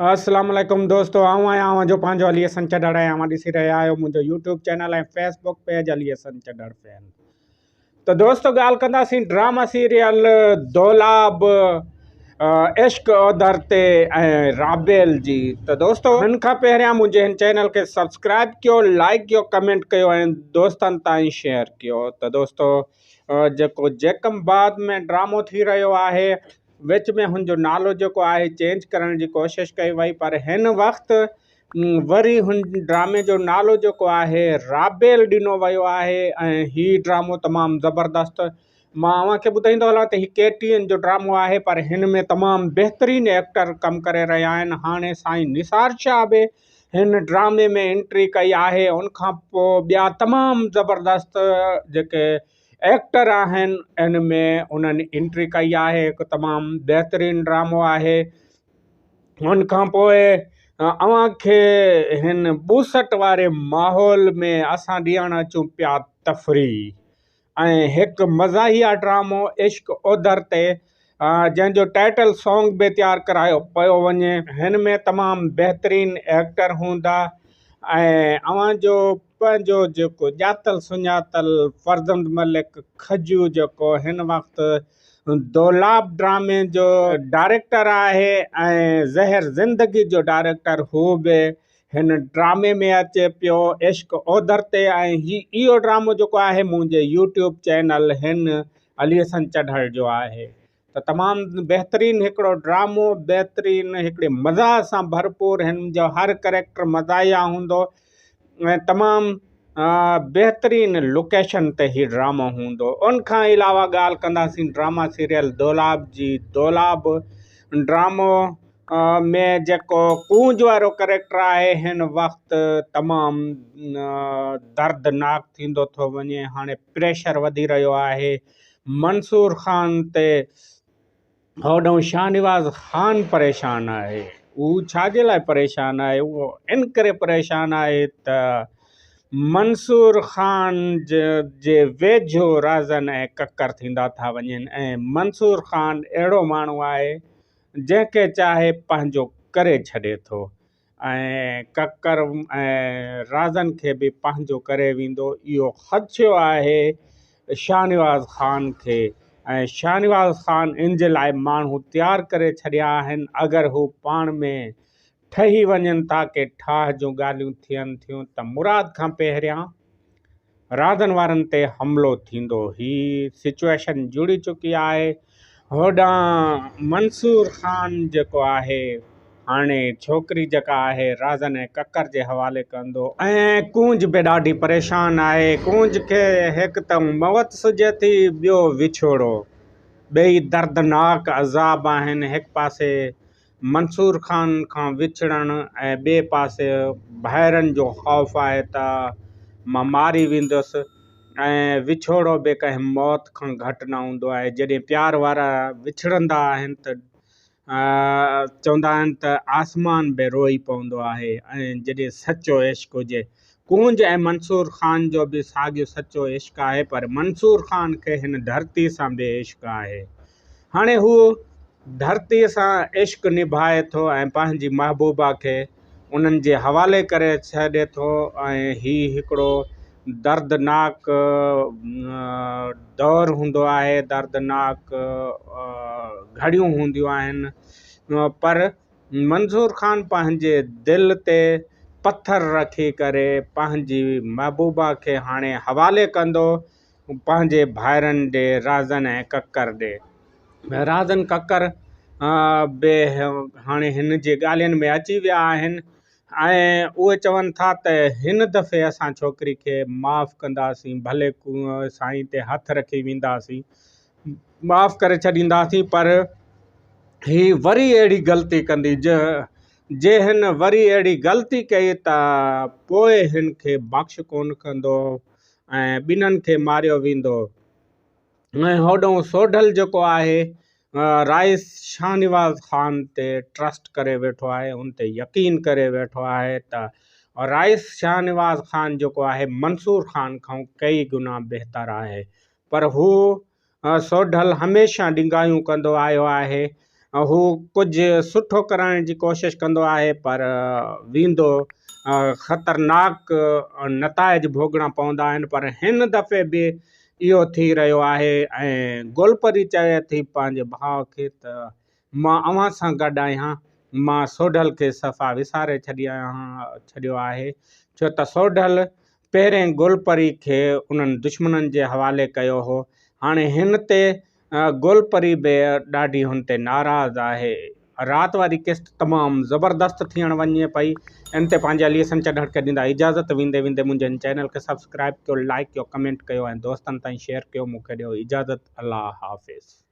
اسلام عليڪم دوستو آئون آهيان اوهان جو پنهنجو علي حسن چڍڙ ۽ اوهان ڏسي رهيا آهيو منهنجو YouTube channel ۽ Facebook page Ali Hassan Chadhar fan. ته دوستو ڳالهه ڪنداسين ڊراما سيريل دولاب عشق اوڌر تي ۽ رابيل جي. ته دوستو هن کان پهريان منهنجي هن چينل کي سبسڪرائب ڪيو، لائڪ ڪيو، ڪمينٽ ڪيو ۽ دوستن تائين شيئر ڪيو. ته دوستو جيڪو جيڪم بعد ۾ ڊرامو ٿي رهيو آهي وچ ۾ هن جو نالو جيڪو آهي چينج ڪرڻ جي ڪوشش ڪئي وئي پر هن وقت وري هن ڊرامي جو نالو جيڪو آهي رابيل ڏنو ويو آهي ۽ هي ڊرامو تمام زبردست مان اوهان کي ٻڌائيندو هلان ته هي ڪي ٽي اين جو ڊرامو آهي پر هن ۾ تمام بهترين ايڪٽر ڪم ڪري رهيا آهن. هاڻي سائين نثار شاهه به هن ڊرامي ۾ انٽري ڪئي آهي. ان کان پوء ٻيا تمام زبردست جيڪي ايڪٽر آهن ان ۾ انهن انٽري ڪئي آهي. هڪ تمام بهترين ڊرامو آهي. ان کان پوء اوهان کي هن ٻوسٽ واري ماحول ۾ اسان ڏيڻ اچون پيا تفريح ۽ هڪ مزاحيه ڊرامو عشق اوڌر تي جنهن جو ٽائيٽل سانگ به تيار ڪرايو پيو وڃي. هن ۾ تمام بهترين ايڪٽر هوندا ۽ اوهان جو پنهنجو جيڪو ڄاتل سڃاتل فرزند ملڪ کجو جيڪو هن وقت دولاب ڊرامي جو ڊائريڪٽر آهي ۽ زهر زندگي جو ڊائريڪٽر هو به هن ڊرامي ۾ اچي پيو عشق اوڌر تي ۽ هي اهو ڊرامو جيڪو آهي منهنجي يوٽيوب چينل هن علي حسن چڍڙ جو آهي ته تمام بهترين هڪڙو ڊرامو بهترين هڪڙي مزاح سان ڀرپور هن جو هر ڪريڪٽر مزاحيه هوندو ۽ تمام بهترين لوڪيشن تي هي ڊرامو هوندو. ان کان علاوه ڳالهه ڪنداسين ڊراما سيريل دولاب جي. دولاب ڊرامو ۾ جيڪو ڪونج وارو ڪريڪٽر آهي هن وقت تمام دردناڪ ٿيندو ٿو وڃي. هاڻي پريشر وڌي رهيو آهي. منصور خان تي هوڏانهن شاهنواز خان پريشان آهي. هو ڇا جي لاء پريشان آهي؟ اهو ان ڪري پريشان آهي ته منصور خان جي ويجهو رازن ۽ ڪڪر ٿيندا ٿا وڃن ۽ منصور خان اهڙو ماڻهو آهي جنهن کي چاهي پنهنجو ڪري ڇڏي ٿو. ۽ ڪڪر ۽ رازن کي به پنهنجو ڪري ويندو. اهو خدشو آهي شاهنواز خان کي ۽ شاهنواز خان ان جي لاء ماڻهو تيار ڪري ڇڏيا آهن. اگر هو پاڻ ۾ ٺهي وڃن ٿا ڪي ٺاهه جون ڳالهيون ٿين ٿيون ته مراد کان پهريان رازن وارن تي حملو ٿيندو. هي سچوئيشن جڙي چڪي آهي. هوڏانهن منصور خان جيڪو آهي هاڻي ڇوڪري جيڪا آهي رازن ۽ ڪڪر جي حوالي ڪندو. ۽ ڪونج به ڏاڍي پريشان آهي. ڪونج کي هڪ ته موت سجهي ٿي ٻيو وڇوڙو. ٻئي دردناڪ عذاب آهن. هڪ پاسي منصور خان کان وڇڙڻ ۽ ٻئي پاسي ڀائرن جو خوف آهي ته مان ماري ويندس ۽ وڇوڙو به ڪنهن موت کان گهٽ نه هوندو آهي. جڏهن پيار وارا وڇڙندا آهن ته چوندا آهن ته آسمان به روئي پوندو آهي ۽ جڏهن سچو عشق هجي. ڪونج ۽ منصور خان جو به ساڳيو سچو عشق آهي پر منصور خان کي هن ڌرتي سان به عشق آهي. هاڻي هو ڌرتيء سان عشق نڀائي ٿو ۽ پنهنجي محبوبا کي انهن جي حوالي ڪري ڇڏي ٿو ۽ هي هڪڙو دردناڪ دور هوندو آهي، دردناڪ گهڙيون هونديون آهن پر منظور خان پنهنجي دل تي پٿر رکي ڪري پنهنجي محبوبا کي هاڻي حوالي ڪندو پنهنجي ڀائرن ڏي رازن ۽ ڪڪر ڏي. رازن ڪڪر به هاڻي هن جي ڳالهين ۾ اچي ويا آهن ۽ اهي چون ٿا ته هن دفعي اسان ڇوڪري کي معاف ڪنداسين ڀلي سائين تي هٿ رکي وينداسين معاف ڪري ڇڏينداسين پر هي وري اهڙي غلطي ڪندي جي هن وري اهڙي غلطي ڪئي ته پوء هن کي بخش ڪونه ڪندو ۽ ٻنهن کي ماريو ويندو ۽ هوڏهون سوڍل جيڪو آهي رائيس شاهنواز خان تي ٽرسٽ ڪري ويٺو آهي ان تي يقين ڪري ويٺو آهي ته رائيس شاهنواز خان جيڪو آهي منصور خان کان ڪئي گنا بهتر آهي پر هو سوڍل هميشه ڏنگايون ڪندو آيو آهي. هو ڪجهه سٺو ڪرائڻ جي ڪوشش ڪندو آهي پر ويندو خطرناڪ نتائج ڀوڳڻا پوندا آهن پر هن دفعي به اهو ٿي رهيو آهي ۽ گل پري چوي ٿي پنهنجي ڀاء کي ته مان اوهان سان گڏ آهيان مان سوڍل کي صفا وساري ڇڏي ڇڏيو آهي ڇو ته سوڍل پهرين گل پري کي انهن دشمنن جي حوالي ڪيو هو هاڻي هن تي گل پري به ڏاڍي هن تي ناراض آهي. رات واري قسط تمام زبردست ٿيڻ وڃي پئي. ان تي پنهنجي علي حسن چڍڙ کي ڏيندا اجازت ويندي ويندي منهنجي هن چينل کي سبسڪرائب ڪيو لائيڪ ڪيو ڪمينٽ ڪيو ۽ دوستن تائين شيئر ڪيو مون کي ڏيو اجازت الله حافظ.